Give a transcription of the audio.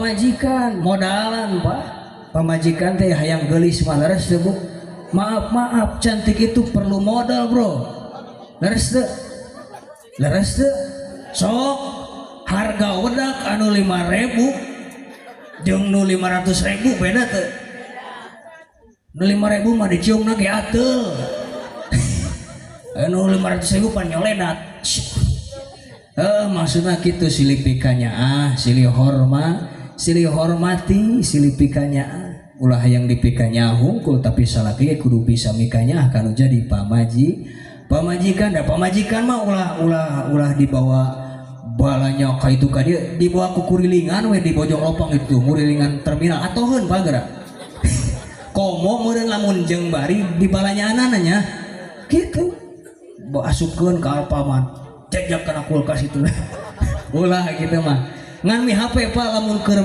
Pamajikan modalan, Pak. Pamajikan teh hayang geulis mah, leres teu, Bu? Maaf, maaf, cantik itu perlu modal, bro. Leres teu? Leres teu? Sok harga wedak anu 5.000 jeung nu 500.000 beda teu? Nu 5.000 mah diciumna ge ateul, anu 500.000 pan nyoledat. Eh, maksudnya gitu, silih pikanyaah, silih hormat, silih hormati, silih pikanyaah. Ulah yang dipikanyaah hungkul, tapi salaki kudu bisa mikanyaah kanu jadi pamajikan. Da pamajikan mah ulah ulah ulah dibawa balanya ka itu ka dieu, dibawa ku kurilingan we di Bojong Lopang itu, ngurilingan terminal atoheun pageura. Komo meureun lamun jeung bari dibalanyaanana nya gitu, asupkeun ka Alfamart, jajak kana kulkas itu. Ulah gitu mah. Ngan mi HP, Pak, lamun keur